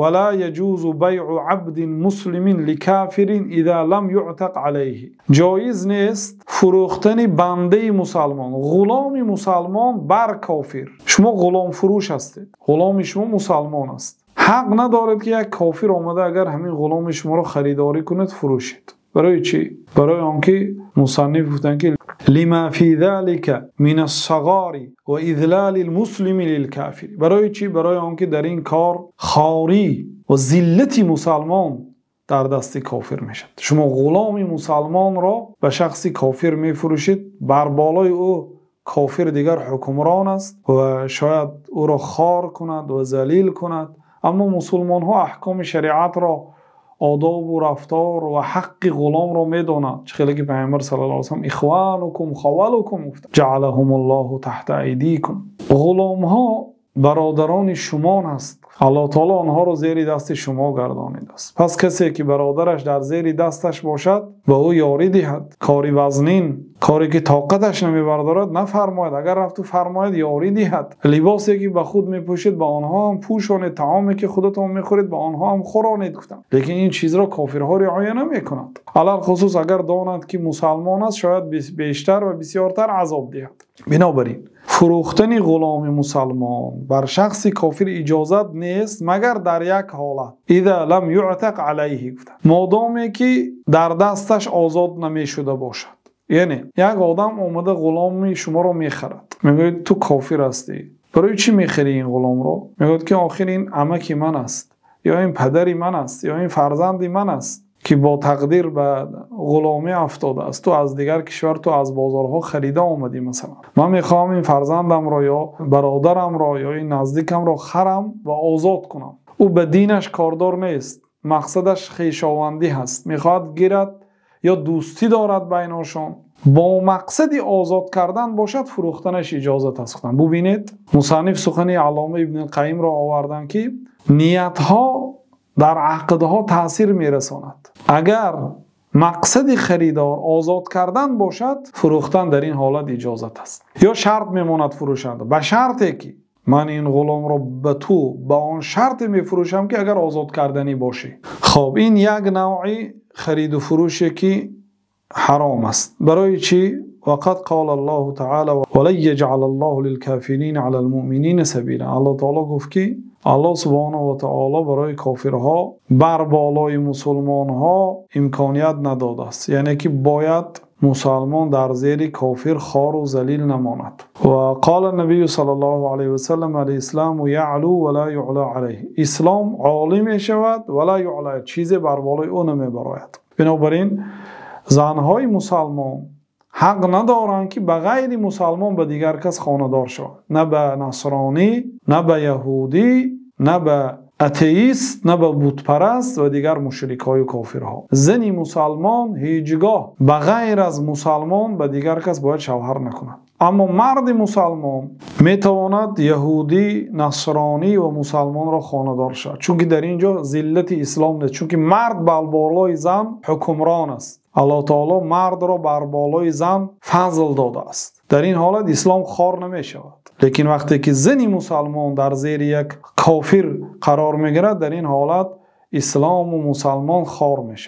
ولا يجوز بيع عبد مسلم لكافر إذا لم يعتق عليه. Ҷоиз нест фурӯхтани бандаи мусулмон, ғуломи мусулмон бар кофир. Шумо ғуломфурӯш ҳастед, ғуломи шумо мусулмон аст. Ҳақ надоред, ки як кофир омада агар ҳамин ғуломи шуморо харидорӣ кунад, фурӯшед. Барои чӣ? Барои онки мусанниф гуфтанд, ки لما في ذلك من الصغار وإذلال المسلم للكافر. Барои чӣ? Барои онки дар ин кор хорӣ ва зиллати мусулмон дар дасти кофир мешавад. Шумо ғуломи мусулмонро ба шахси кофир мефурӯшед, бар болои ӯ кофир дигар ҳукмрон аст ва шояд ӯро хор кунад ва залил кунад. Аммо мусулмонҳо аҳкоми шариатро, одоб ва рафтор ва ҳаққи ғуломро медонанд. Чӣ хеле ки Паёмбар саллаллоҳу алайҳи васаллам إخوانكم خولكم гуфт: جعلهم الله تحت أيديكم. Ғуломҳо бародарони шумо аст. Аллоҳ таъоло онҳоро зери дасти шумо гардонидааст. Пас касе ки бародараш дар зери дасташ бошад, ба ӯ ёрӣ диҳад. Кори вазнин, коре ки тоқаташ намебардорад, нафармояд. Агар рафт ва фармояд, ёрӣ диҳад. Либосе ки ба худ мепӯшед, ба онҳо ҳам пӯшонед. Таоме ки худатон мехӯред, ба онҳо ҳам хӯронед, гуфтанд. Лекин ин чизро кофирҳо риоя намекунанд. Алалхусус агар донанд, ки мусулмон аст, шояд бештар ва бисёртар азоб диҳад. Бинобар ин фурӯхтани ғуломи мусулмон бар шахси кофир иҷозат нест, магар дар як ҳолат: إذا لم يعتق عليه, гуфтанд, модоме ки дар дасташ озод намешуда бошад. Яъне як одам омада ғуломи шуморо мехарад. Мегӯяд: «Ту кофир ҳастӣ, барои чӣ мехарӣ ин ғуломро?» Мегӯяд, ки охир ин амаки ман аст, ё ин падари ман аст, ё ин фарзанди ман аст, ки бо тақдир ба ғуломӣ афтодааст. Ту аз дигар кишвар, ту аз бозорҳо харида омадӣ, масалан. Ман мехоҳам ин фарзандамро ё бародарамро ё ин наздикамро харам ва озод кунам. Ӯ ба динаш кордор нест, мақсадаш хешовандӣ ҳаст, мехоҳад гирад ё дӯстӣ дорад байнашон, бо мақсади озод кардан бошад, фурӯхтанаш иҷозат аст. Бубинед, мусанниф сухани Аллома Ибни Қайимро оварданд, ки ниятҳо дар ақдҳо таъсир мерасонад. Агар мақсади харидор озод кардан бошад, фурӯхтан дар ин ҳолат иҷозат аст. Ё шарт мемонад фурӯшанда: ба шарте ки ман ин ғуломро ба ту ба он шарте мефурӯшам, ки агар озод карданӣ бошӣ. Хоб, ин як навъи хариду фурӯше, ки ҳаром аст. Барои чӣ? وقد قال الله تعالى ولن يجعل الله للكافرين على المؤمنين سبيلا. Аллоҳ таъоло гуфт, ки Аллоҳ субҳонаҳу ва таъоло барои кофирҳо бар болои мусулмонҳо имконият надодааст, яъне ки бояд мусулмон дар зери кофир хору залил намонад. وقال النبي صلى الله عليه وسلم الإسلام يعلو ولا يعلى عليه. Ислом олӣ мешавад, ولا يعلى, чизе бар болои ӯ намебарояд. Бинобар ин занҳои мусулмон ҳақ надоранд, ки ба ғайри мусулмон, ба дигар кас хонадор шаванд, на ба насронӣ, на ба яҳудӣ, на ба атеист, на ба бутпараст ва дигар мушрикҳои кофирҳо. Зани мусулмон ҳеҷгоҳ ба ғайр аз мусулмон ба дигар кас бояд шавҳар накунад. Аммо марди мусулмон метавонад яҳудӣ, насронӣ ва мусулмонро хонадор шавад, чунки дар инҷо зиллати ислом нест, чунки мард бар болои зан ҳукмрон аст. Аллоҳ таъоло мардро бар болои зан фазл додааст. Дар ин ҳолат ислом хор намешавад. Лекин вақте ки зани мусулмон дар зери як кофир қарор мегирад, дар ин ҳолат ислом ва мусулмон хор мешавад.